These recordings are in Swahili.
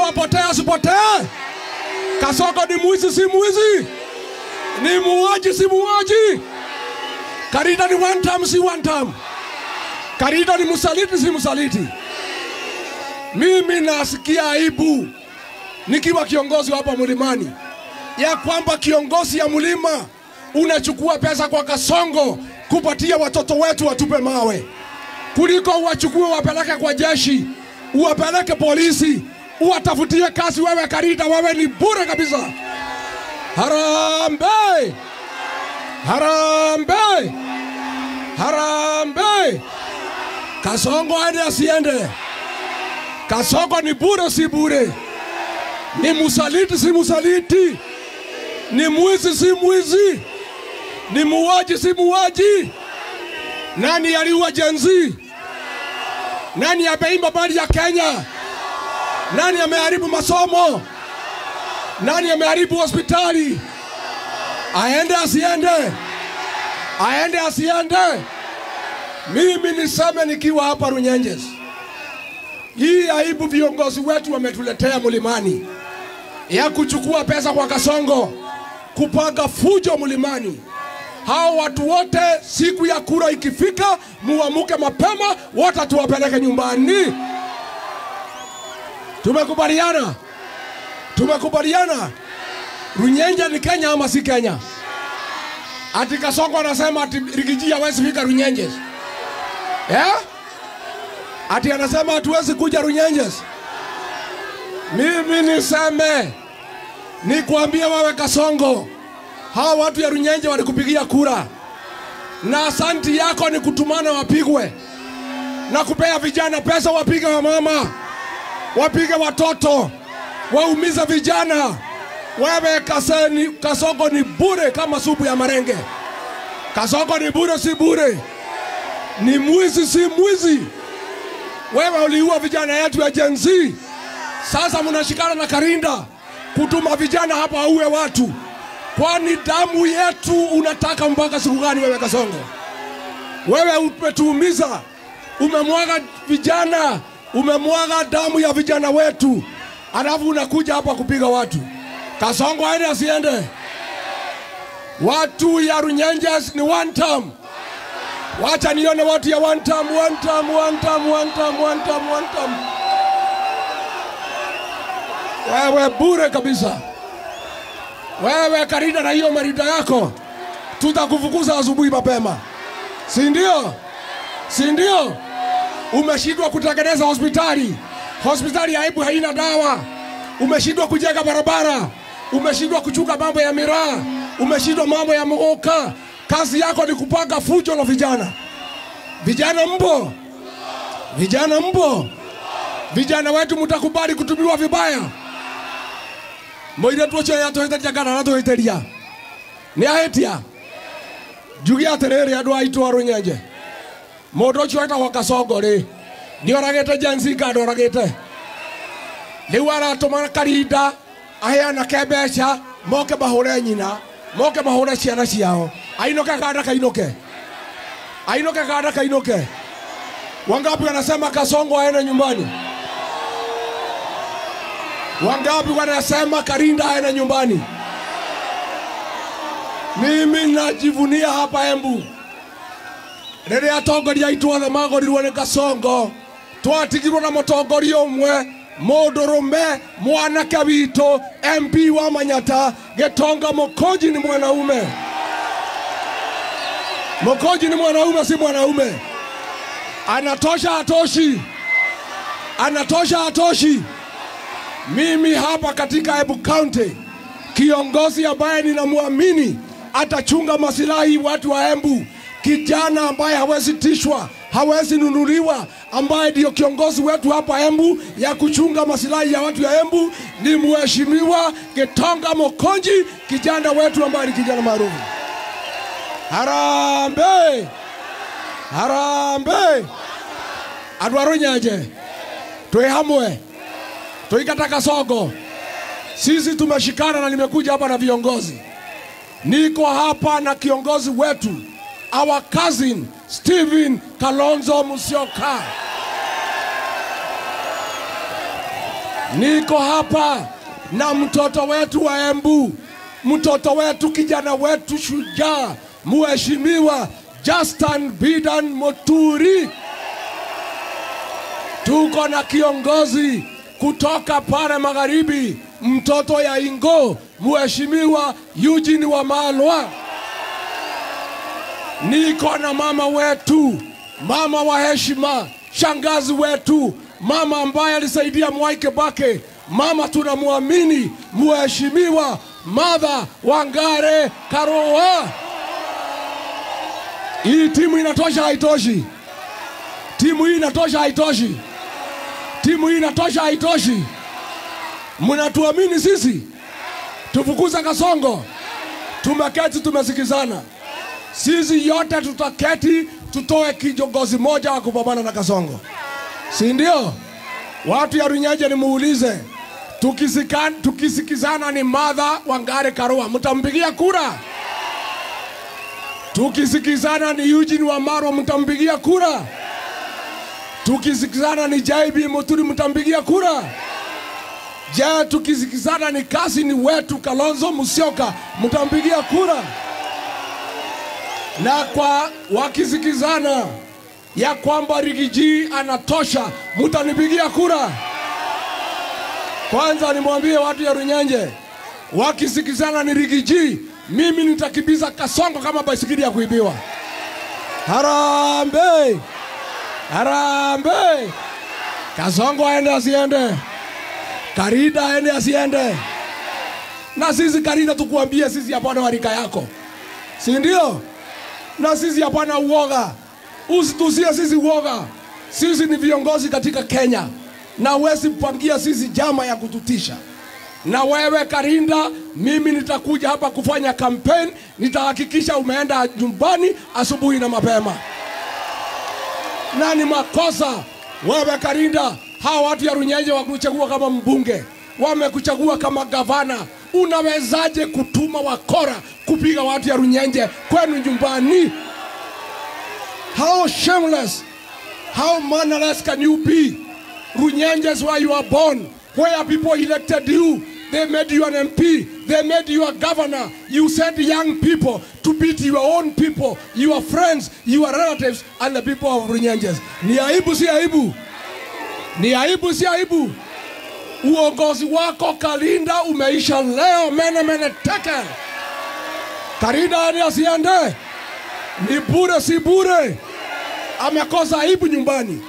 apotee asipotee? Kasongo ni mwizi si mwizi? Ni muuaji si muuaji? Karinda ni one time si one time? Karinda ni msaliti si msaliti? Mimi nasikia aibu nikiwa kiongozi hapa Mlimani, ya kwamba kiongozi ya mlima unachukua pesa kwa Kasongo kupatia watoto wetu watupe mawe, kuliko uwachukue wapeleke kwa jeshi, uwapeleke polisi, uwatafutie kazi. Wewe Karinda, wewe ni bure kabisa. Harambee! Harambee! Harambee! Kasongo aende asiende? Kasongo ni bure si bure? Ni musaliti si musaliti? Ni mwizi si mwizi? Ni muuaji si muuaji? Nani aliua Gen Z? Nani ameimba bali ya Kenya? Nani ameharibu masomo? Nani ameharibu hospitali? Aende asiende? Aende asiende? Mimi niseme nikiwa hapa Runyenjes, hii aibu viongozi wetu wametuletea Mlimani ya kuchukua pesa kwa Kasongo kupanga fujo Mlimani. Hao watu wote siku ya kura ikifika, muamuke mapema, wote tuwapeleke nyumbani. Tumekubaliana? Tumekubaliana? Runyenje ni Kenya ama si Kenya? Ati Kasongo anasema ati Rigiji hawezi fika Runyenje. Eh? Ati anasema hatuwezi kuja Runyenjes. Mimi niseme, nikuambie wewe Kasongo, hawa watu ya Runyenje walikupigia kura, na asanti yako ni kutumana wapigwe, na kupea vijana pesa wapige wamama, wapige watoto, waumize vijana. Wewe Kasongo ni bure kama supu ya marenge. Kasongo ni bure si bure? Ni mwizi si mwizi? Wewe uliua vijana yetu ya Gen Z. Sasa mnashikana na Karinda kutuma vijana hapa auwe watu. Kwani damu yetu unataka mpaka siku gani wewe Kasongo? Wewe umetuumiza, umemwaga vijana, umemwaga damu ya vijana wetu, alafu unakuja hapa kupiga watu. Kasongo aende asiende? Watu ya Runyenjes ni one term. Wacha nione watu ya one term, one term, one term, one term, one term, one term. Wewe bure kabisa. Wewe Karinda na hiyo marida yako, tutakufukuza asubuhi mapema. Si ndio? Si ndio? Umeshindwa kutengeneza hospitali. Hospitali ya aibu haina dawa. Umeshindwa kujenga barabara. Umeshindwa kuchunga mambo ya miraa. Umeshindwa mambo ya muoka. Kazi yako ni kupanga fujo na vijana. Vijana mbo? Vijana mbo? Vijana wetu mtakubali kutumiwa vibaya? Moira tuoche ya tohiteria kana na tohiteria. Ni ahetia. Njuge atiriri andu aitu a Runyenje. Mundu ucio etagwo Kasongo ri, ni oragite Gen Z kana ndoragite? Riu aratuma Karinda aheana ke mbeca moke mahure nyina, moke mahure ciana ciao. Ainuke kana kainoke? Ainuke kana kainoke? Wangapi wanasema Kasongo aende nyumbani? Wangapi wanasema Karinda aende nyumbani? Mimi najivunia hapa Embu. Rĩrĩa atongoria aitũ othe magorirwo nĩ Kasongo, twatigirwo na mũtongoria ũmwe, mũndũrũme, mwanake witũ, MP wa Manyata, Gitonga Mukunji ni mwanaume. Mukunji ni mwanaume si mwanaume? Anatosha hatoshi? Anatosha hatoshi? Mimi hapa katika Embu County, kiongozi ambaye ninamuamini atachunga masilahi watu wa Embu, kijana ambaye hawezi tishwa, hawezi nunuliwa, ambaye ndio kiongozi wetu hapa Embu ya kuchunga masilahi ya watu ya Embu, ni Mheshimiwa Gitonga Mukunji, kijana wetu ambaye ni kijana maarufu. Harambee! Harambee! Andu a Runyenje, twi hamwe, tuikata Kasongo. Sisi tumeshikana na nimekuja hapa na viongozi. Niko hapa na kiongozi wetu, our cousin Stephen Kalonzo Musyoka. Niko hapa na mtoto wetu wa Embu, mtoto wetu, kijana wetu shujaa, Mheshimiwa Justin Bidan Moturi. Tuko na kiongozi kutoka pale magharibi, mtoto ya Ingo, Mheshimiwa Eugene Wamalwa. Niko na mama wetu, mama wa heshima, shangazi wetu, mama ambaye alisaidia Mwai Kibaki, mama tunamuamini, Mheshimiwa Martha Wangare Karua. Hii timu inatosha haitoshi? Timu hii inatosha haitoshi? Timu hii inatosha haitoshi? Mnatuamini sisi? Tufukuza Kasongo. Tumeketi tumesikizana. Sisi yote tutaketi tutoe kiongozi moja wa kupambana na Kasongo. Si ndio? Watu ya Runyenje ni muulize. Tukisikizana ni Martha Wangare Karua, mtampigia kura? Tukisikizana ni Eugene Wamalwa, mtampigia kura? Tukisikizana ni JB Muturi, mtampigia kura? Je, tukisikizana ni kasi ni wetu Kalonzo Musyoka, mtampigia kura? Na kwa wakisikizana ya kwamba Rigiji anatosha, mtanipigia kura? Kwanza nimwambie watu ya Runyenje, wakisikizana ni Rigiji, mimi nitakimbiza Kasongo kama baisikeli ya kuibiwa. Harambee! Harambee! Kasongo aende asiende? Karida aende asiende? Na sisi Karida tukuambie, sisi hapana warika yako. Si ndio? Na sisi hapana uoga. Usitusie sisi uoga. Sisi ni viongozi katika Kenya. Na huwezi mpangia sisi jama ya kututisha. Na wewe Karinda, mimi nitakuja hapa kufanya campaign, nitahakikisha umeenda nyumbani asubuhi na mapema. Na ni makosa wewe Karinda, hawa watu ya Runyenje wakuchagua kama mbunge, wamekuchagua kama gavana. Unawezaje kutuma wakora kupiga watu ya Runyenje kwenu nyumbani? How shameless, how mannerless can you be? Runyenje is where you are born, where people elected you. They made you an MP, they made you a governor. You sent young people to beat your own people, your friends, your relatives, and the people of Runyenjes. Ni aibu si aibu? Ni aibu si aibu? Uongozi wako Karinda umeisha leo. Mene mene teke. Karinda hadi asiende. Ni bure si bure. Amekosa aibu nyumbani.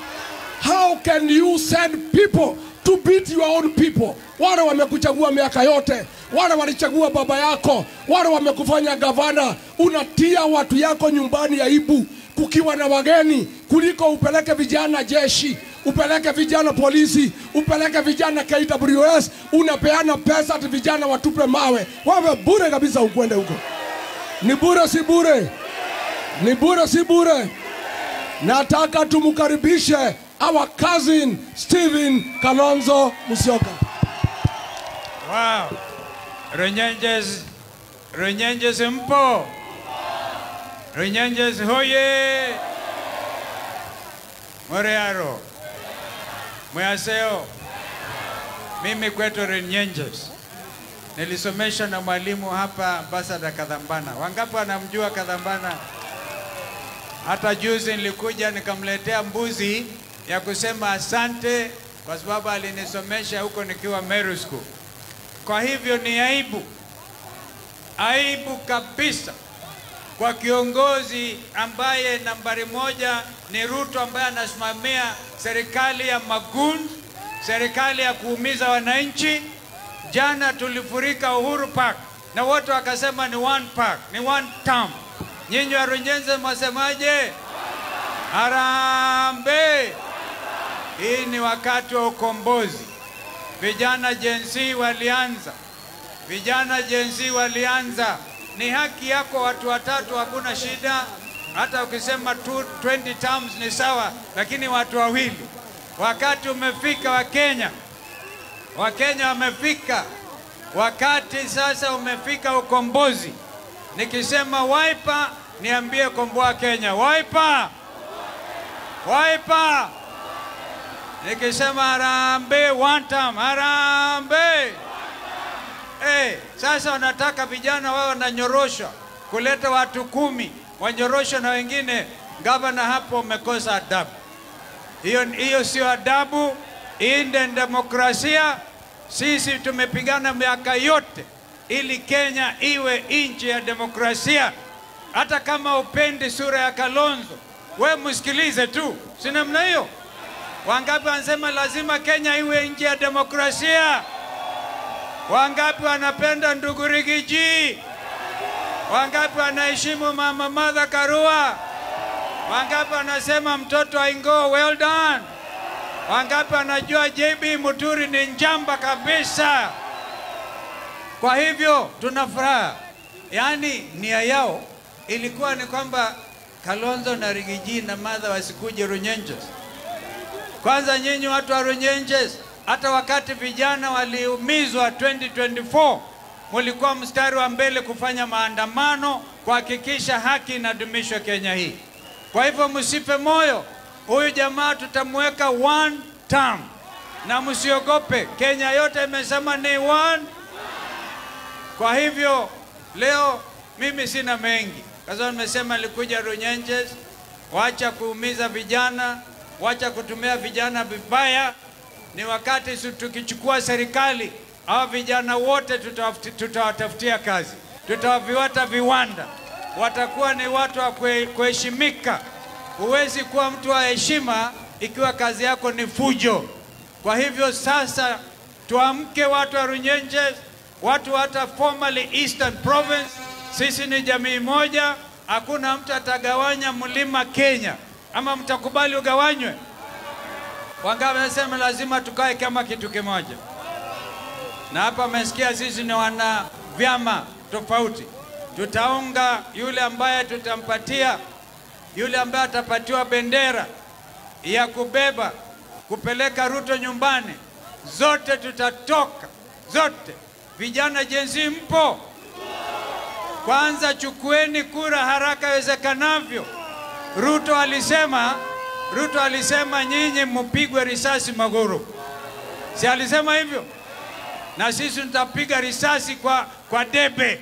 How can you send people to beat your own people? Wale wamekuchagua miaka yote, wale walichagua baba yako, wale wamekufanya gavana. Unatia watu yako nyumbani aibu kukiwa na wageni, kuliko upeleke vijana jeshi, upeleke vijana polisi, upeleke vijana KWS. Unapeana pesa ati vijana watupe mawe. Wewe bure kabisa ukwende huko. Ni bure si bure? Ni bure si bure? Nataka tumkaribishe our cousin Stephen Kalonzo Musyoka. Wow. Runyenjes, Runyenjes mpo. Runyenjes hoye. Morearo. Mwaseo. Mimi kwetu Runyenjes nilisomesha na mwalimu hapa, Ambassador Kadhambana. Wangapi wanamjua Kadhambana? Hata juzi nilikuja nikamletea mbuzi ya kusema asante kwa sababu alinisomesha huko nikiwa Meru School. Kwa hivyo ni aibu, aibu kabisa kwa kiongozi ambaye nambari moja ni Ruto, ambaye anasimamia serikali ya magundi, serikali ya kuumiza wananchi. Jana tulifurika Uhuru Park na wote wakasema ni one park, ni one term. Nyinyi wa Runyenje mwasemaje? Harambee! Hii ni wakati wa ukombozi. Vijana Gen Z walianza. Vijana Gen Z walianza. Ni haki yako watu watatu, hakuna shida. Hata ukisema 20 terms ni sawa, lakini watu wawili. Wakati umefika wa Kenya. Wakenya wamefika. Wakati sasa umefika ukombozi. Nikisema Wiper, niambie komboa Kenya. Wiper! Wiper! Nikisema harambee one time, harambee. Sasa wanataka vijana wao wananyoroshwa, kuleta watu 10 wanyoroshwa na wengine. Gavana hapo umekosa adabu. Hiyo sio adabu. Hii ndio demokrasia. Sisi tumepigana miaka yote ili Kenya iwe nchi ya demokrasia. Hata kama upendi sura ya Kalonzo, we msikilize tu, si namna hiyo? Wangapi wanasema lazima Kenya iwe nchi ya demokrasia? Wangapi wanapenda ndugu Rigiji? Wangapi wanaheshimu mama Martha Karua? Wangapi wanasema mtoto Aingo well done? Wangapi wanajua JB Muturi ni njamba kabisa? Kwa hivyo tuna furaha. Yaani nia yao ilikuwa ni kwamba Kalonzo na Rigiji na Martha wasikuje Runyenjes. Kwanza nyinyi watu wa Runyenjes, hata wakati vijana waliumizwa 2024, mulikuwa mstari wa mbele kufanya maandamano kuhakikisha haki inadumishwa Kenya hii. Kwa hivyo msife moyo, huyu jamaa tutamweka one term. Na msiogope, Kenya yote imesema ni one. Kwa hivyo leo mimi sina mengi. Kwa sababu nimesema nilikuja Runyenjes, wacha kuumiza vijana, wacha kutumia vijana vibaya. Ni wakati tukichukua serikali, hawa vijana wote tutawatafutia kazi, tutawaviwata viwanda, watakuwa ni watu wa kuheshimika. Huwezi kuwa mtu wa heshima ikiwa kazi yako ni fujo. Kwa hivyo sasa tuamke watu wa Runyenjes, watu hata formerly Eastern Province. Sisi ni jamii moja, hakuna mtu atagawanya mlima Kenya. Ama mtakubali ugawanywe? Wangapi wanasema lazima tukae kama kitu kimoja? Na hapa mmesikia sisi ni wana vyama tofauti. Tutaunga yule ambaye tutampatia, yule ambaye atapatiwa bendera ya kubeba kupeleka Ruto nyumbani. Zote tutatoka, zote. Vijana Gen Z mpo? Kwanza chukueni kura haraka iwezekanavyo. Ruto alisema nyinyi mpigwe risasi maguru. Si alisema hivyo? Na sisi tutapiga risasi kwa debe.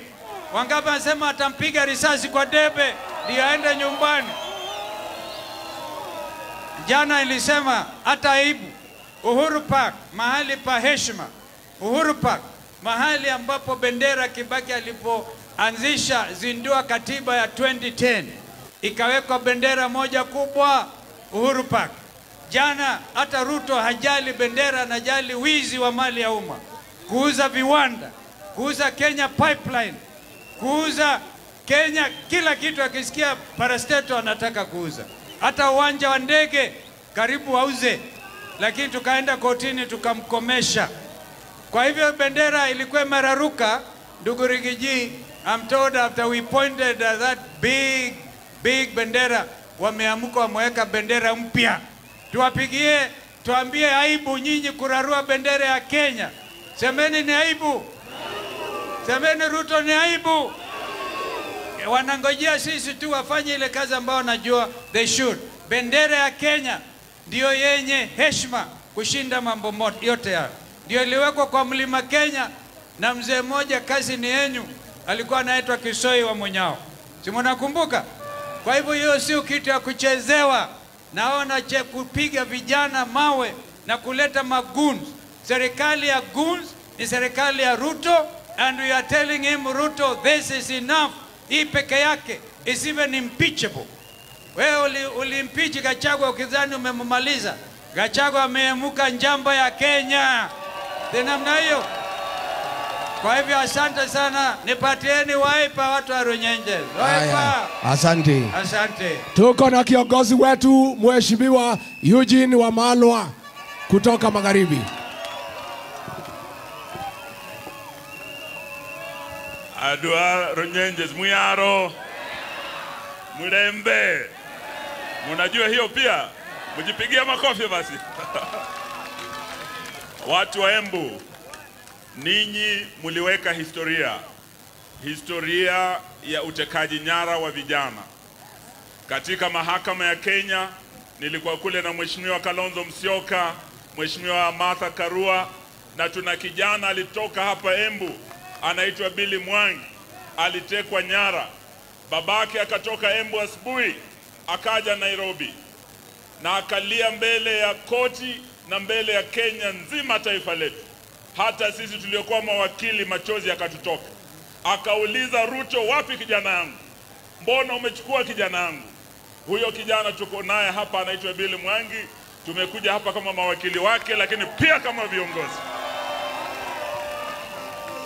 Wangapi wanasema atampiga risasi kwa debe ndio aende nyumbani? Jana ilisema hata aibu. Uhuru Park, mahali pa heshima. Uhuru Park, mahali ambapo bendera Kibaki alipoanzisha zindua katiba ya 2010, ikawekwa bendera moja kubwa Uhuru Park. Jana hata Ruto hajali bendera, anajali wizi wa mali ya umma, kuuza viwanda, kuuza Kenya Pipeline, kuuza Kenya kila kitu. Akisikia parastato anataka kuuza. Hata uwanja wa ndege karibu auze, lakini tukaenda kotini tukamkomesha. Kwa hivyo bendera ilikuwa mararuka. Ndugu Rigiji, I'm told after we pointed that big bendera, wameamka wameweka bendera mpya. Tuwapigie, tuambie aibu nyinyi kurarua bendera ya Kenya. Semeni ni aibu. Semeni Ruto ni aibu. Wanangojea sisi tu wafanye ile kazi ambayo wanajua they should. Bendera ya Kenya ndio yenye heshima kushinda mambo yote hayo. Ndio iliwekwa kwa mlima Kenya na mzee mmoja, kazi ni yenyu, alikuwa anaitwa Kisoi wa Munyao. Si mnakumbuka? Kwa hivyo hiyo sio kitu ya kuchezewa. Naona kupiga vijana mawe na kuleta magoons. Serikali ya goons ni serikali ya Ruto, and we are telling him, Ruto, this is enough. Hii peke yake is even impeachable. Wewe ulimpeach Gachagua ukidhani umemaliza. Gachagua ameemuka njamba ya Kenya. Namna hiyo. Kwa hivyo asante sana, nipatieni Wiper watu wa Runyenjes. Wiper. Asante. Asante. Tuko na kiongozi wetu Mheshimiwa Eugene Wamalwa kutoka Magharibi. Adua Runyenjes muyaro mulembe. Munajua hiyo pia? Mjipigie makofi basi. Watu wa Embu, ninyi muliweka historia. Historia ya utekaji nyara wa vijana. Katika mahakama ya Kenya, nilikuwa kule na Mheshimiwa Kalonzo Musyoka, Mheshimiwa Martha Karua, na tuna kijana alitoka hapa Embu anaitwa Billy Mwangi, alitekwa nyara. Babake akatoka Embu asubuhi akaja Nairobi na akalia mbele ya koti na mbele ya Kenya nzima, taifa letu. Hata sisi tuliokuwa mawakili machozi yakatutoka. Akauliza Ruto, wapi kijana yangu? Mbona umechukua kijana yangu? Huyo kijana tuko naye hapa anaitwa Billy Mwangi. Tumekuja hapa kama mawakili wake, lakini pia kama viongozi.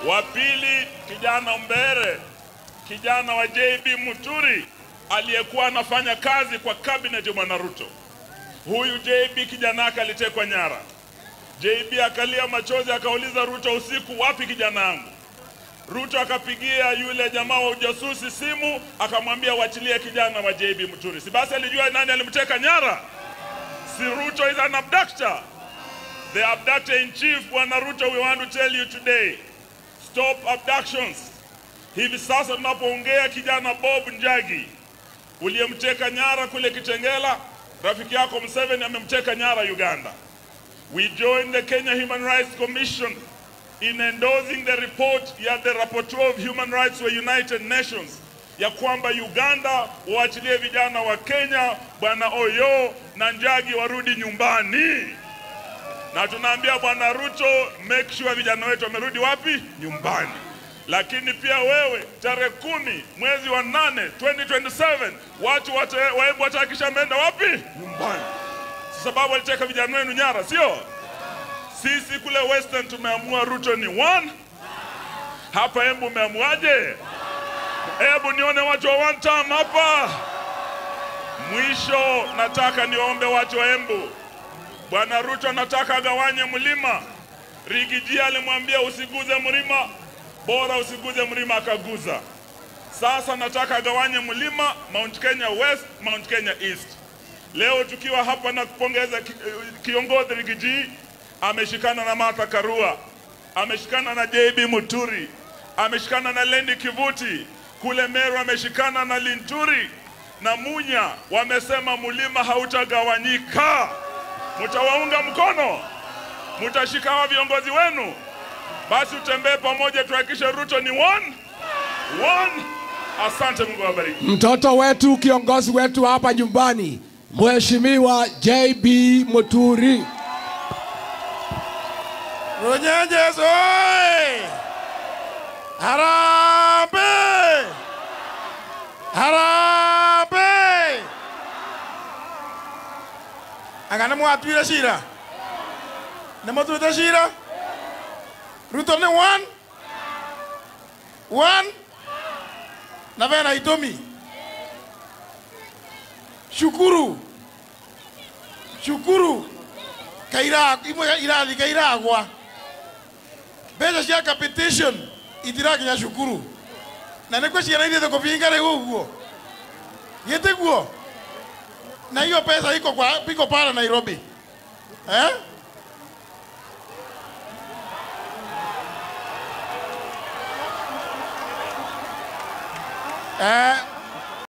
Wa pili, kijana Mbere, kijana wa JB Muturi aliyekuwa anafanya kazi kwa cabinet ya Bwana Ruto. Huyu JB kijana yake alitekwa nyara. JB akalia machozi akauliza Ruto usiku, wapi kijana yangu? Ruto akapigia yule jamaa wa ujasusi simu akamwambia waachilie kijana wa JB Muturi. Si basi alijua nani alimteka nyara? Si Ruto is an abductor. The abductor in chief, Bwana Ruto, we want to tell you today, stop abductions. Hivi sasa tunapoongea, kijana Bob Njagi uliyemteka nyara kule Kitengela, rafiki yako Museveni amemteka nyara Uganda. We join the Kenya Human Rights Commission in endorsing the report ya the Rapporteur of Human Rights wa United Nations ya kwamba Uganda waachilie vijana wa Kenya Bwana Oyo na Njagi warudi nyumbani. Na tunaambia Bwana Ruto, make sure vijana wetu wamerudi wapi? Nyumbani. Lakini pia wewe, tarehe 10 mwezi wa 8 2027, watu wa Embu watahakikisha ameenda wapi? Nyumbani. Sababu waliteka vijana wenu nyara, sio? Sisi kule Western tumeamua Ruto ni one. Hapa Embu umeamuaje? Hebu nione watu wa one time hapa. Mwisho nataka niombe watu wa Embu. Bwana Ruto anataka agawanye mlima. Rigiji alimwambia usiguze mlima, bora usiguze mlima, akaguza. Sasa nataka agawanye mlima, Mount Kenya West, Mount Kenya East. Leo tukiwa hapa na kupongeza kiongozi Rigiji, ameshikana na Martha Karua, ameshikana na JB Muturi, ameshikana na Lendi Kivuti, kule Meru ameshikana na Linturi na Munya. Wamesema mlima hautagawanyika. Mtawaunga mkono? Mtashika hawa viongozi wenu? Basi utembee pamoja tuhakikishe Ruto ni one, one. Asante, Mungu awabariki. Mtoto wetu, kiongozi wetu hapa nyumbani, Mheshimiwa JB Muturi. Runyenjes oi! Harambee! Harambee! Anga nĩ mwatuire cira? Nĩ mũtuĩte cira? Ruto nĩ one? One? Na bena itũmi? Shukuru. Shukuru. Kaira imwe irathi kairagwa. Mbeca cia capitation itirakinya cukuru. Na nĩkuo ciana ithiĩte kũbinga rĩu ũguo. Gĩtĩguo. Na hiyo pesa iko kwa iko pale Nairobi. Eh?